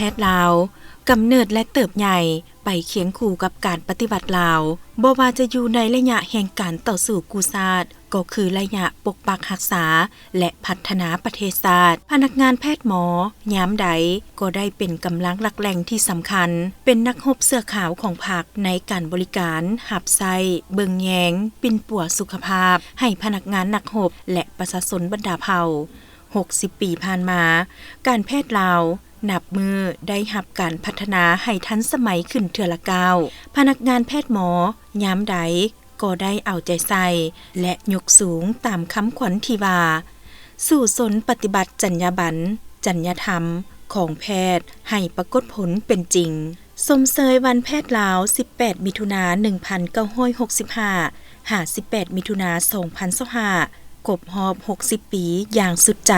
ແພດລາວ ກຳເນີດ ແລະ ເຕີບໃຫຍ່ ໄປຄຽງຄູ່ກັບການປະຕິວັດລາວ, ບໍ່ວ່າຈະຢູ່ໃນໄລຍະແຫ່ງການຕໍ່ສູ້ກູ້ຊາດ ກໍຄືໄລຍະປົກປັກຮັກສາ ແລະ ພັດທະນາປະເທດຊາດ. ພະນັກງານແພດໝໍ ຍາມໃດ ກໍໄດ້ເປັນກຳລັງຫຼັກແຫຼ່ງທີ່ສຳຄັນ, ເປັນນັກຮົບເສື້ອຂາວຂອງພັກ ໃນການບໍລິການ ຮັບໃຊ້ ເບິ່ງແຍງ ປິ່ນປົວສຸຂະພາບ ໃຫ້ພະນັກງານນັກຮົບ ແລະ ປະຊາຊົນບັນດາເຜົ່າ. ຫົກສິບປີຜ່ານມາ, ການແພດລາວ ນັບມື້ໄດ້ຮັບການພັດທະນາໃຫ້ທັນສະໄໝຂຶ້ນເທື່ອລະກ້າວ. ພະນັກງານແພດໝໍ ຍາມໃດ ກໍໄດ້ເອົາໃຈໃສ່ ແລະ ຍົກສູງຕາມຄຳຂວັນທີ່ວ່າ ສູ້ຊົນປະຕິບັດຈັນຍາບັນ, ຈັນຍາທຳ ຂອງແພດ ໃຫ້ປາກົດຜົນເປັນຈິງ. ຊົມເຊີຍວັນແພດລາວ ສິບແປດ ມິຖຸນາ ໜຶ່ງພັນເກົ້າຮ້ອຍຫົກສິບຫ້າ ຫາ ສິບແປດ ມິຖຸນາ ສອງພັນຊາວຫ້າ ຄົບຮອບ ຫົກສິບປີ ຢ່າງສຸດໃຈ.